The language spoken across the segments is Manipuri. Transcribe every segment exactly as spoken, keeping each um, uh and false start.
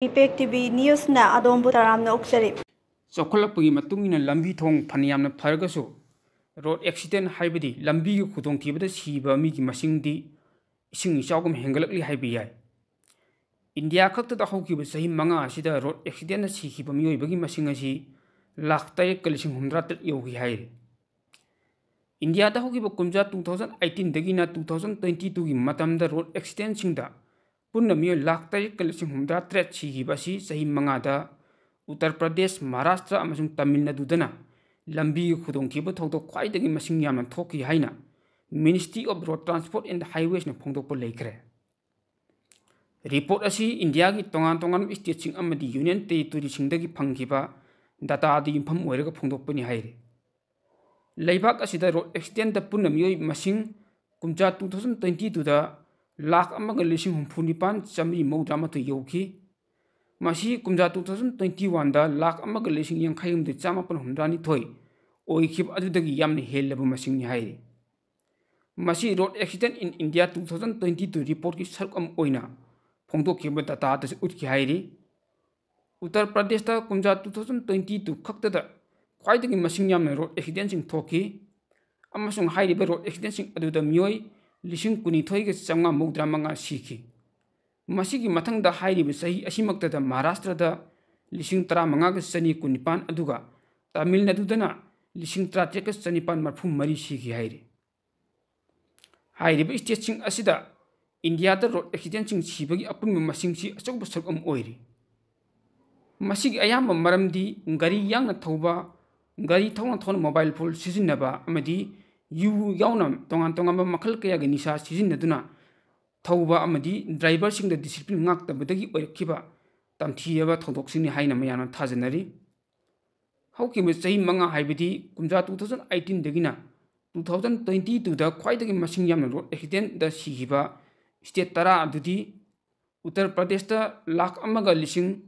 ꯏꯝꯄꯦꯛ ꯇꯤ ꯚꯤ ꯅ꯭ꯌꯨꯁꯅ ꯑꯗꯣꯝꯕꯨ ꯇꯔꯥꯝꯅ ꯑꯣꯛꯆꯔꯤ꯫ ꯆꯥꯎꯈꯠꯂꯛꯄꯒꯤ ꯃꯇꯨꯡ ꯏꯟꯅ ꯂꯝꯕꯤ ꯊꯣꯡ ꯐꯅꯌꯥꯝꯅ ꯐꯔꯒꯁꯨ, ꯔꯣꯗ ꯑꯦꯛꯁꯤꯗꯦꯟ ꯍꯥꯏꯕꯗꯤ ꯂꯝꯕꯤꯒꯤ ꯈꯨꯗꯣꯡꯊꯤꯕꯗ ꯁꯤꯕ ꯃꯤꯒꯤ ꯃꯁꯤꯡꯗꯤ ꯏꯁꯤꯡ ꯏꯆꯥꯎꯒꯨꯝ ꯍꯦꯟꯒꯠꯂꯛꯂꯤ ꯍꯥꯏꯕ ꯌꯥꯏ꯫ ꯏꯟꯗꯤꯌꯥ ꯈꯛꯇꯗ ꯍꯧꯈꯤꯕ ꯆꯍꯤ ꯃꯉꯥ ꯑꯁꯤꯗ ꯔꯣꯗ ꯑꯦꯛꯁꯤꯗꯦꯟꯗ ꯁꯤꯈꯤꯕ ꯃꯤꯑꯣꯏꯕꯒꯤ ꯃꯁꯤꯡ ꯑꯁꯤ ꯂꯥꯈ ꯇꯔꯦꯠꯀ ꯂꯤꯁꯤꯡ ꯍꯨꯝꯗ꯭ꯔꯥ ꯇꯔꯦꯠ ꯌꯧꯈꯤ ꯍꯥꯏꯔꯤ꯫ ꯏꯟꯗꯤꯌꯥꯗ ꯍꯧꯈꯤꯕ ꯀꯨꯝꯖꯥ two thousand eighteen ꯗꯒꯤꯅ two thousand twenty two ꯒꯤ ꯃꯇꯝꯗ ꯔꯣꯗ ꯑꯦꯛꯁꯤꯗꯦꯟꯁꯤꯡꯗ ꯄꯨꯟꯅ ꯃꯤꯑꯣꯏ ꯂꯥꯈ ꯇꯔꯦꯠꯀ ꯂꯤꯁꯤꯡ ꯍꯨꯝꯗ꯭ꯔꯥ ꯇꯔꯦꯠ ꯁꯤꯈꯤꯕ ꯑꯁꯤ ꯆꯍꯤ ꯃꯉꯥꯗ ꯎꯠꯇꯔ ꯄ꯭ꯔꯗꯦꯁ, ꯃꯍꯥꯔꯥꯁꯇ꯭ꯔ ꯑꯃꯁꯨꯡ ꯇꯥꯃꯤꯜ ꯅꯥꯗꯨꯗꯅ ꯂꯝꯕꯤꯒꯤ ꯈꯨꯗꯣꯡꯊꯤꯕ ꯊꯧꯗꯣꯛ ꯈ꯭ꯋꯥꯏꯗꯒꯤ ꯃꯁꯤꯡ ꯌꯥꯝꯅ ꯊꯣꯛꯈꯤ ꯍꯥꯏꯅ Ministry of Road Transport and Highwaysꯅ ꯐꯣꯡꯗꯣꯛꯄ ꯂꯩꯈ꯭ꯔꯦ꯫ ꯔꯤꯄꯣꯔꯠ ꯑꯁꯤ ꯏꯟꯗꯤꯌꯥꯒꯤ ꯇꯣꯉꯥꯟ ꯇꯣꯉꯥꯟꯕ ꯁ꯭ꯇꯦꯠꯁꯤꯡ ꯑꯃꯗꯤ ꯌꯨꯅꯤꯌꯟ ꯇꯦꯔꯤꯇꯣꯔꯤꯁꯤꯡꯗꯒꯤ ꯐꯪꯈꯤꯕ ꯗꯇꯥꯗ ꯌꯨꯝꯐꯝ ꯑꯣꯏꯔꯒ ꯐꯣꯡꯗꯣꯛꯄꯅꯤ ꯍꯥꯏꯔꯤ꯫ ꯂꯩꯕꯥꯛ ꯑꯁꯤꯗ ꯔꯣꯗ ꯑꯦꯛꯁꯤꯗꯦꯟꯗ ꯄꯨꯟꯅ ꯃꯤꯑꯣꯏ ꯃꯁꯤꯡ ꯀꯨꯝꯖꯥ two thousand twenty twoꯗ ꯂꯥꯈ ꯑꯃꯒ ꯂꯤꯁꯤꯡ ꯍꯨꯝꯐꯨ ꯅꯤꯄꯥꯟ ꯆꯥꯃꯔꯤ ꯃꯧꯗ꯭ꯔꯥ ꯃꯥꯊꯣꯏ ꯌꯧꯈꯤ꯫ ꯃꯁꯤ ꯀꯨꯝꯖꯥ two thousand twenty oneꯗ ꯂꯥꯈ ꯑꯃꯒ ꯂꯤꯁꯤꯡ ꯌꯥꯡꯈꯩ ꯍꯨꯝꯗꯣꯏ ꯆꯥꯃꯥꯄꯟ ꯍꯨꯝꯗ꯭ꯔꯥ ꯅꯤꯊꯣꯏ ꯑꯣꯏꯈꯤꯕ ꯑꯗꯨꯗꯒꯤ ꯌꯥꯝꯅ ꯍꯦꯜꯂꯕ ꯃꯁꯤꯡꯅꯤ ꯍꯥꯏꯔꯤ꯫ ꯃꯁꯤ Road Accident in India two thousand twenty two reportꯀꯤ ꯁꯔꯨꯛ ꯑꯃ ꯑꯣꯏꯅ ꯐꯣꯡꯗꯣꯛꯈꯤꯕ ꯗꯇꯥꯗꯁꯨ ꯎꯠꯈꯤ ꯍꯥꯏꯔꯤ꯫ ꯎꯠꯇꯔ ꯄ꯭ꯔꯗꯦꯁꯇ ꯀꯨꯝꯖꯥ two thousand twenty two ꯈꯛꯇꯗ ꯈ꯭ꯋꯥꯏꯗꯒꯤ ꯃꯁꯤꯡ ꯌꯥꯝꯅ ꯔꯣꯗ ꯑꯦꯛꯁꯤꯗꯦꯟꯁꯤꯡ ꯊꯣꯛꯈꯤ, ꯑꯃꯁꯨꯡ ꯍꯥꯏꯔꯤꯕ ꯔꯣꯗ ꯑꯦꯛꯁꯤꯗꯦꯟꯁꯤꯡ ꯑꯗꯨꯗ ꯃꯤꯑꯣꯏ ꯂꯤꯁꯤꯡ ꯀꯨꯟꯅꯤꯊꯣꯏꯒ ꯆꯥꯃꯉꯥ ꯃꯧꯗ꯭ꯔꯥ ꯃꯉꯥ ꯁꯤꯈꯤ꯫ ꯃꯁꯤꯒꯤ ꯃꯊꯪꯗ ꯍꯥꯏꯔꯤꯕ ꯆꯍꯤ ꯑꯁꯤꯃꯛꯇꯗ ꯃꯍꯥꯔꯥꯁꯇ꯭ꯔꯗ ꯂꯤꯁꯤꯡ ꯇꯔꯥꯃꯉꯥꯒ ꯆꯅꯤ ꯀꯨꯟꯅꯤꯄꯥꯟ, ꯑꯗꯨꯒ ꯇꯥꯃꯤꯜ ꯅꯥꯗꯨꯗꯅ ꯂꯤꯁꯤꯡ ꯇꯔꯥꯇꯔꯦꯠꯀ ꯆꯅꯤꯄꯥꯟ ꯃꯔꯤꯐꯨ ꯃꯔꯤ ꯁꯤꯈꯤ ꯍꯥꯏꯔꯤ꯫ ꯍꯥꯏꯔꯤꯕ ꯁ꯭ꯇꯦꯠꯁꯤꯡ ꯑꯁꯤꯗ ꯏꯟꯗꯤꯌꯥꯗ ꯔꯣꯗ ꯑꯦꯛꯁꯤꯗꯦꯟꯁꯤꯡ ꯁꯤꯕꯒꯤ ꯑꯄꯨꯟꯕ ꯃꯁꯤꯡꯁꯤ ꯑꯆꯧꯕ ꯁꯔꯨꯛ ꯑꯃ ꯑꯣꯏꯔꯤ꯫ ꯃꯁꯤꯒꯤ ꯑꯌꯥꯝꯕ ꯃꯔꯝꯗꯤ ꯒꯥꯔꯤ ꯌꯥꯡꯅ ꯊꯧꯕ, ꯒꯥꯔꯤ ꯊꯧꯅ ꯊꯧꯅ ꯃꯣꯕꯥꯏꯜ ꯐꯣꯟ ꯁꯤꯖꯤꯟꯅꯕ ꯑꯃꯗꯤ ꯌꯨ ꯌꯥꯎꯅ ꯇꯣꯉꯥꯟ ꯇꯣꯉꯥꯟꯕ ꯃꯈꯜ ꯀꯌꯥꯒꯤ ꯅꯤꯁꯥ ꯁꯤꯖꯤꯟꯅꯗꯨꯅ ꯊꯧꯕ ꯑꯃꯗꯤ ꯗ꯭ꯔꯥꯏꯚꯔꯁꯤꯡꯗ ꯗꯤꯁꯤꯄ꯭ꯂꯤꯟ ꯉꯥꯛꯇꯕꯗꯒꯤ ꯑꯣꯏꯔꯛꯈꯤꯕ ꯇꯝꯊꯤꯔꯕ ꯊꯧꯗꯣꯛꯁꯤꯡꯅꯤ ꯍꯥꯏꯅ ꯃꯌꯥꯝꯅ ꯊꯥꯖꯅꯔꯤ꯫ ꯍꯧꯈꯤꯕ ꯆꯍꯤ ꯃꯉꯥ, ꯍꯥꯏꯕꯗꯤ ꯀꯨꯝꯖꯥ two thousand eighteen ꯗꯒꯤꯅ two thousand twenty twoꯗ ꯈ꯭ꯋꯥꯏꯗꯒꯤ ꯃꯁꯤꯡ ꯌꯥꯝꯅ ꯔꯣꯗ ꯑꯦꯛꯁꯤꯗꯦꯟꯗ ꯁꯤꯈꯤꯕ ꯁ꯭ꯇꯦꯠ ꯇꯔꯥ ꯑꯗꯨꯗꯤ ꯎꯠꯇꯔ ꯄ꯭ꯔꯗꯦꯁꯇ ꯂꯥꯈ ꯑꯃꯒ ꯂꯤꯁꯤꯡ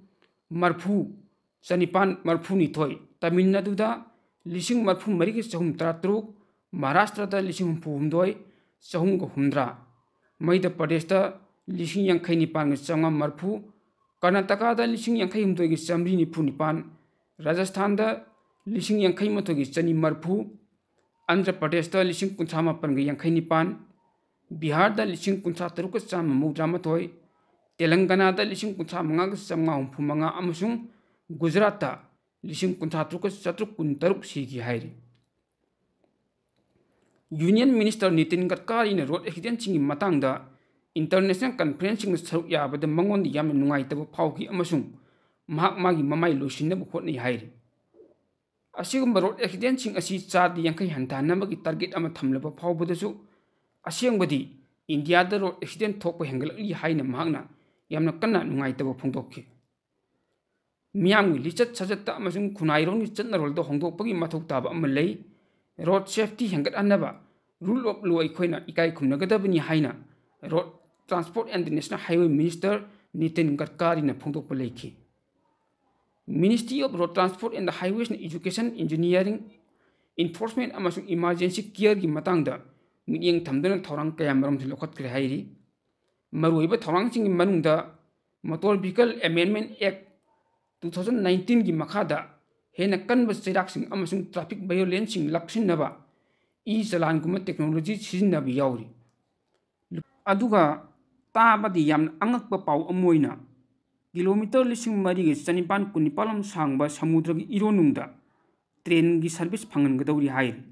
ꯃꯔꯤꯐꯨ ꯆꯅꯤꯄꯥꯟ ꯃꯔꯤꯐꯨꯅꯤꯊꯣꯏ, ꯇꯥꯃꯤꯜ ꯅꯥꯗꯨꯗ ꯂꯤꯁꯤꯡ ꯃꯔꯤꯐꯨ ꯃꯔꯤꯒ ꯆꯍꯨꯝ ꯇꯔꯥꯇꯔꯨꯛ, ꯃꯍꯥꯔꯥꯁꯇ꯭ꯔꯗ ꯂꯤꯁꯤꯡ ꯍꯨꯝꯐꯨ ꯍꯨꯝꯗꯣꯏ ꯆꯍꯨꯝꯒ ꯍꯨꯝꯗ꯭ꯔꯥ, ꯃꯙ꯭ꯌ ꯄ꯭ꯔꯗꯦꯁꯇ ꯂꯤꯁꯤꯡ ꯌꯥꯡꯈꯩ ꯅꯤꯄꯥꯟꯒ ꯆꯥꯝꯃꯉꯥ ꯃꯔꯤꯐꯨ, ꯀꯔꯅꯥꯇꯀꯥꯗ ꯂꯤꯁꯤꯡ ꯌꯥꯡꯈꯩ ꯍꯨꯝꯗꯣꯏꯒ ꯆꯥꯃꯔꯤ ꯅꯤꯐꯨ ꯅꯤꯄꯥꯟ, ꯔꯥꯖꯁꯊꯥꯟꯗ ꯂꯤꯁꯤꯡ ꯌꯥꯡꯈꯩ ꯃꯥꯊꯣꯏꯒ ꯆꯅꯤ ꯃꯔꯤꯐꯨ, ꯑꯟꯙ꯭ꯔ ꯄ꯭ꯔꯗꯦꯁꯇ ꯂꯤꯁꯤꯡ ꯀꯨꯟꯊ꯭ꯔꯥ ꯃꯥꯄꯟꯒ ꯌꯥꯡꯈꯩ ꯅꯤꯄꯥꯟ, ꯕꯤꯍꯥꯔꯗ ꯂꯤꯁꯤꯡ ꯀꯨꯟꯊ꯭ꯔꯥ ꯇꯔꯨꯛꯀ ꯆꯥꯝꯃ ꯃꯧꯗ꯭ꯔꯥ ꯃꯥꯊꯣꯏ, ꯇꯦꯂꯪꯒꯅꯥꯗ ꯂꯤꯁꯤꯡ ꯀꯨꯟꯊ꯭ꯔꯥ ꯃꯉꯥꯒ ꯆꯥꯝꯃꯉꯥ ꯍꯨꯝꯐꯨ ꯃꯉꯥ ꯑꯃꯁꯨꯡ ꯒꯨꯖꯔꯥꯠꯇ ꯂꯤꯁꯤꯡ ꯀꯨꯟꯊ꯭ꯔꯥ ꯇꯔꯨꯛꯀ ꯆꯥꯇ꯭ꯔꯨꯛ ꯀꯨꯟꯇꯔꯨꯛ ꯁꯤꯈꯤ ꯍꯥꯏꯔꯤ꯫ ꯌꯨꯅꯤꯌꯟ ꯃꯤꯅꯤꯁꯇꯔ ꯅꯤꯇꯤꯟ ꯒꯗꯀꯥꯔꯤꯅ ꯔꯣꯗ ꯑꯦꯛꯁꯤꯗꯦꯟꯁꯤꯡꯒꯤ ꯃꯇꯥꯡꯗ ꯏꯟꯇꯔꯅꯦꯁꯅꯦꯜ ꯀꯟꯐꯔꯦꯟꯁꯁꯤꯡꯗ ꯁꯔꯨꯛ ꯌꯥꯕꯗ ꯃꯉꯣꯟꯗ ꯌꯥꯝꯅ ꯅꯨꯡꯉꯥꯏꯇꯕ ꯐꯥꯎꯈꯤ ꯑꯃꯁꯨꯡ ꯃꯍꯥꯛ ꯃꯥꯒꯤ ꯃꯃꯥꯏ ꯂꯣꯏꯁꯤꯟꯅꯕ ꯍꯣꯠꯅꯩ ꯍꯥꯏꯔꯤ꯫ ꯑꯁꯤꯒꯨꯝꯕ ꯔꯣꯗ ꯑꯦꯛꯁꯤꯗꯦꯟꯁꯤꯡ ꯑꯁꯤ ꯆꯥꯗ ꯌꯥꯡꯈꯩ ꯍꯟꯊꯍꯟꯅꯕꯒꯤ ꯇꯥꯔꯒꯦꯠ ꯑꯃ ꯊꯝꯂꯕ ꯐꯥꯎꯕꯗꯁꯨ ꯑꯁꯦꯡꯕꯗꯤ ꯏꯟꯗꯤꯌꯥꯗ ꯔꯣꯗ ꯑꯦꯛꯁꯤꯗꯦꯟ ꯊꯣꯛꯄ ꯍꯦꯟꯒꯠꯂꯛꯂꯤ ꯍꯥꯏꯅ ꯃꯍꯥꯛꯅ ꯌꯥꯝꯅ ꯀꯟꯅ ꯅꯨꯡꯉꯥꯏꯇꯕ ꯐꯣꯡꯗꯣꯛꯈꯤ꯫ ꯃꯤꯌꯥꯝꯒꯤ ꯂꯤꯆꯠ ꯁꯥꯖꯠꯇ ꯑꯃꯁꯨꯡ ꯈꯨꯟꯅꯥꯏꯔꯣꯟꯒꯤ ꯆꯠꯅꯔꯣꯜꯗ ꯍꯣꯡꯗꯣꯛꯄꯒꯤ ꯃꯊꯧ ꯇꯥꯕ ꯑꯃ ꯂꯩ꯫ ꯔꯣꯗ ꯁꯦꯐꯇꯤ ꯍꯦꯟꯒꯠꯍꯟꯅꯕ rule of law ꯑꯩꯈꯣꯏꯅ ꯏꯀꯥꯏ ꯈꯨꯝꯅꯒꯗꯕꯅꯤ ꯍꯥꯏꯅ road transport and the national highway minister Nitin ꯒꯗꯀꯥꯔꯤꯅ ꯐꯣꯡꯗꯣꯛꯄ ꯂꯩꯈꯤ꯫ Ministry of Road Transport and Highwaysꯅ education, engineering, enforcement ꯑꯃꯁꯨꯡ emergency careꯒꯤ ꯃꯇꯥꯡꯗ ꯃꯤꯠꯌꯦꯡ ꯊꯝꯗꯨꯅ ꯊꯧꯔꯥꯡ ꯀꯌꯥ ꯃꯔꯨꯝꯁꯨ ꯂꯧꯈꯠꯈ꯭ꯔꯦ ꯍꯥꯏꯔꯤ꯫ ꯃꯔꯨꯑꯣꯏꯕ ꯊꯧꯔꯥꯡꯁꯤꯡꯒꯤ ꯃꯅꯨꯡꯗ Motor Vehicle Amendment Act two thousand nineteenꯒꯤ ꯃꯈꯥꯗ ꯍꯦꯟꯅ ꯀꯟꯕ ꯆꯩꯔꯥꯛꯁꯤꯡ ꯑꯃꯁꯨꯡ traffic violenceꯁꯤꯡ ꯂꯥꯛꯁꯤꯟꯅꯕ e-challanꯒꯨꯝꯕ technology ꯁꯤꯖꯤꯟꯅꯕ ꯌꯥꯎꯔꯤ꯫ ꯑꯗꯨꯒ ꯇꯥꯕꯗꯤ ꯌꯥꯝꯅ ꯑꯉꯛꯄ ꯄꯥꯎ ꯑꯃ ꯑꯣꯏꯅ ꯀꯤꯂꯣꯃꯤꯇꯔ ꯂꯤꯁꯤꯡ ꯃꯔꯤꯒ ꯆꯅꯤꯄꯥꯟ ꯀꯨꯟꯅꯤꯄꯥꯜ ꯂꯣꯝ ꯁꯥꯡꯕ ꯁꯃꯨꯗ꯭ꯔꯒꯤ ꯏꯔꯣꯟꯅꯨꯡꯗ trainꯒꯤ service ꯐꯪꯍꯟꯒꯗꯧꯔꯤ ꯍꯥꯏꯔꯤ꯫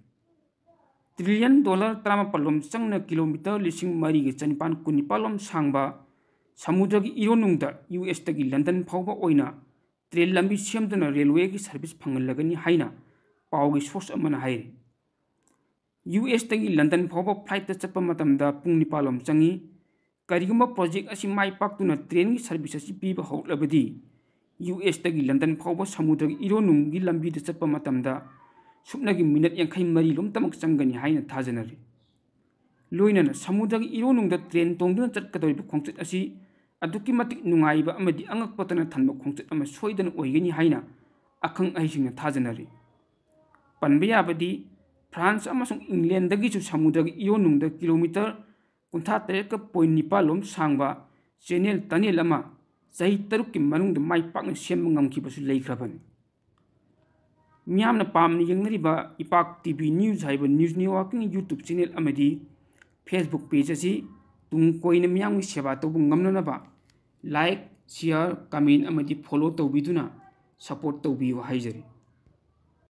Trillion dollar ꯇꯔꯥꯃꯥꯄꯜ ꯂꯣꯝ ꯆꯪꯅ ꯀꯤꯂꯣꯃꯤꯇꯔ ꯂꯤꯁꯤꯡ ꯃꯔꯤꯒ ꯆꯅꯤꯄꯥꯟ ꯀꯨꯟꯅꯤꯄꯥꯜ ꯂꯣꯝ ꯁꯥꯡꯕ ꯁꯃꯨꯗ꯭ꯔꯒꯤ ꯏꯔꯣꯟꯅꯨꯡꯗ USꯇꯒꯤ ꯂꯟꯗꯟ ꯐꯥꯎꯕ ꯑꯣꯏꯅ train ꯂꯝꯕꯤ ꯁꯦꯝꯗꯨꯅ railwayꯒꯤ service ꯐꯪꯍꯜꯂꯒꯅꯤ ꯍꯥꯏꯅ ꯄꯥꯎꯒꯤ source ꯑꯃꯅ ꯍꯥꯏꯔꯤ꯫ USꯇꯒꯤ ꯂꯟꯗꯟ ꯐꯥꯎꯕ flightꯇ ꯆꯠꯄ ꯃꯇꯝꯗ ꯄꯨꯡ ꯅꯤꯄꯥꯜ ꯂꯣꯝ ꯆꯪꯏ꯫ ꯀꯔꯤꯒꯨꯝꯕ project ꯑꯁꯤ ꯃꯥꯏ ꯄꯥꯛꯇꯨꯅ trainꯒꯤ service ꯑꯁꯤ ꯄꯤꯕ ꯍꯧꯔꯛꯂꯕꯗꯤ USꯇꯒꯤ ꯂꯟꯗꯟ ꯐꯥꯎꯕ ꯁꯃꯨꯗ꯭ꯔꯒꯤ ꯏꯔꯣꯟꯅꯨꯡꯒꯤ ꯂꯝꯕꯤꯗ ꯆꯠꯄ ꯃꯇꯝꯗ ꯁꯨꯞꯅꯒꯤ minute ꯌꯥꯡꯈꯩ ꯃꯔꯤ ꯂꯣꯝꯇꯃꯛ ꯆꯪꯒꯅꯤ ꯍꯥꯏꯅ ꯊꯥꯖꯅꯔꯤ꯫ ꯂꯣꯏꯅꯅ ꯁꯃꯨꯗ꯭ꯔꯒꯤ ꯏꯔꯣꯟꯅꯨꯡꯗ train ꯇꯣꯡꯗꯨꯅ ꯆꯠꯀꯗꯧꯔꯤꯕ ꯈꯣꯡꯆꯠ ꯑꯁꯤ ꯑꯗꯨꯛꯀꯤ ꯃꯇꯤꯛ ꯅꯨꯡꯉꯥꯏꯕ ꯑꯃꯗꯤ ꯑꯉꯛꯄꯇꯅ ꯊꯟꯕ ꯈꯣꯡꯆꯠ ꯑꯃ ꯁꯣꯏꯗꯅ ꯑꯣꯏꯒꯅꯤ ꯍꯥꯏꯅ ꯑꯈꯪ ꯑꯍꯩꯁꯤꯡꯅ ꯊꯥꯖꯅꯔꯤ꯫ ꯄꯟꯕ ꯌꯥꯕꯗꯤ France ꯑꯃꯁꯨꯡ Englandꯗꯒꯤꯁꯨ ꯁꯃꯨꯗ꯭ꯔꯒꯤ ꯏꯔꯣꯟꯅꯨꯡꯗ ꯀꯤꯂꯣꯃꯤꯇꯔ ꯀꯨꯟꯊ꯭ꯔꯥ ꯇꯔꯦꯠꯀ point ꯅꯤꯄꯥꯜ ꯂꯣꯝ ꯁꯥꯡꯕ channel tunnel ꯑꯃ ꯆꯍꯤ ꯇꯔꯨꯛꯀꯤ ꯃꯅꯨꯡꯗ ꯃꯥꯏ ꯄꯥꯛꯅ ꯁꯦꯝꯕ ꯉꯝꯈꯤꯕꯁꯨ ꯂꯩꯈ꯭ꯔꯕꯅꯤ꯫ ꯃꯤꯌꯥꯝꯅ ꯄꯥꯝꯅ ꯌꯦꯡꯅꯔꯤꯕ ꯏꯄꯥꯛ ꯇꯤ ꯚꯤ ꯅ꯭ꯌꯨꯁ ꯍꯥꯏꯕ ꯅ꯭ꯌꯨꯁ ꯅꯦꯠꯋꯥꯔꯛꯀꯤꯡ ꯌꯨꯇ꯭ꯌꯨꯕ ꯆꯦꯅꯦꯜ ꯑꯃꯗꯤ ꯐꯦꯁꯕꯨꯛ ꯄꯦꯖ ꯑꯁꯤ ꯇꯨꯡ ꯀꯣꯏꯅ ꯃꯤꯌꯥꯝꯒꯤ ꯁꯦꯕꯥ ꯇꯧꯕ ꯉꯝꯅꯅꯕ ꯂꯥꯏꯛ, ꯁꯤꯌꯥꯔ, ꯀꯃꯦꯟ ꯑꯃꯗꯤ ꯐꯣꯂꯣ ꯇꯧꯕꯤꯗꯨꯅ ꯁꯄꯣꯔꯠ ꯇꯧꯕꯤꯌꯨ ꯍꯥꯏꯖꯔꯤ꯫